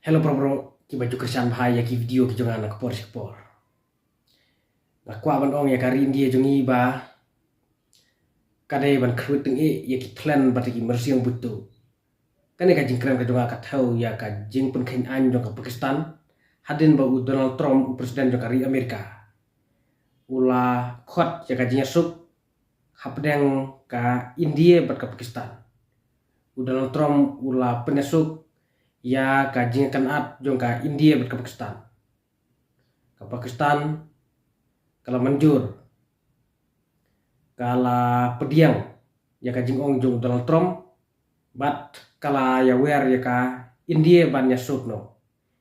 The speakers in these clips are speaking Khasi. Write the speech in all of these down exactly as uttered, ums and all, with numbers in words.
Hello bro bro, kiba ju kyrshan bha ïa ki video ki jong nga na ka por sha ka por. Nga kwah ban ong ïa ka ri India jong ngi ba ka dei ban kyrwit tyngeh ïa ki thlen bad ïa ki mynsiem buit tuh. Kane ka jingkren ka jong nga ka thew ïa ka jingpynkheiñ aiñ jong ka Pakistan hadien ba u Donald Trump, u president jong ka ri Amerika, u la khot ïa ka jingïasuk hapdeng ka India bad ka Pakistan. U Donald Trump u la pynïasuk ïa ka jingkynad jong ka India bad ka Pakistan. Ka Pakistan ka la mynjur, ka la pdiang ïa ka jingong jong u Donald Trump bad ka la ïawer ïa ka India ban ïasuk noh.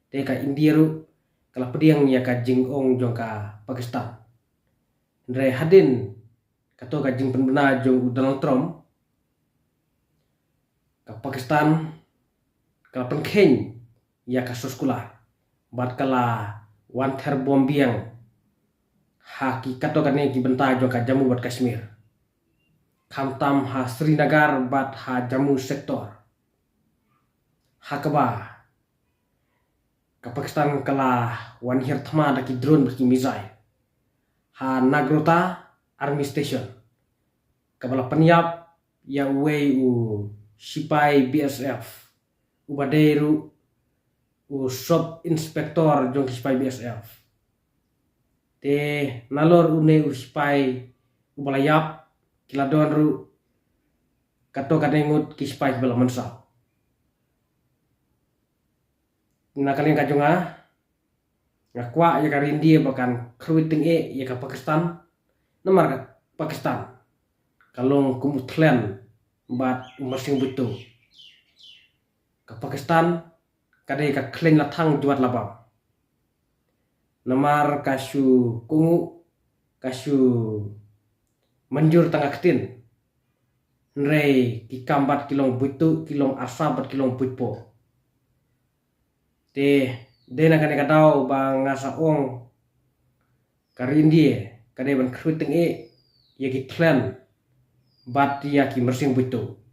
Te ka India ruh ka la pdiang ïa ka jingong jong ka Pakistan. Hynrei hadien kato ka jingpynbna jong u Donald Trump, ka Pakistan ka la pynkheiñ ïa ka soskular bad ka la wan ther bom biang ha ki kato kane ki bynta jong ka Jammu bad Kashmir, khamtam ha Srinagar bad ha Jammu sector. Ha kaba ka Pakistan ka la wan hiar thma da ki drone bad ki missile ha Nagrota Army Station, kaba la pynïap ïa uwei u sipai B S F, uba dei ruh u sub inspector jong ki sipai B S F. Te nalor une u sipai uba la ïap, ki la don ruh kato kane ngut ki sipai kiba la mynsaw. Na ka liang ka jong nga, nga kwah ïa ka ri India ba kan kyrwit tyngeh ïa ka Pakistan. Namar ka Pakistan ka long kum u thlen bad u mynsiem buit tuh. Ka Pakistan ka dei ka khleiñ la thang jwat la bam. Namar ka shu kohnguh, ka shu mynjur tang ka ktien, hynrei ki kam bad ki long buit tuh, ki long arsap bad ki long buit poh. Te dei na kane ka daw ba nga sa ong ka ri India ka dei ban kyrwit tyngeh ïa ki thlen bad ïa ki mynsiem buit tuh.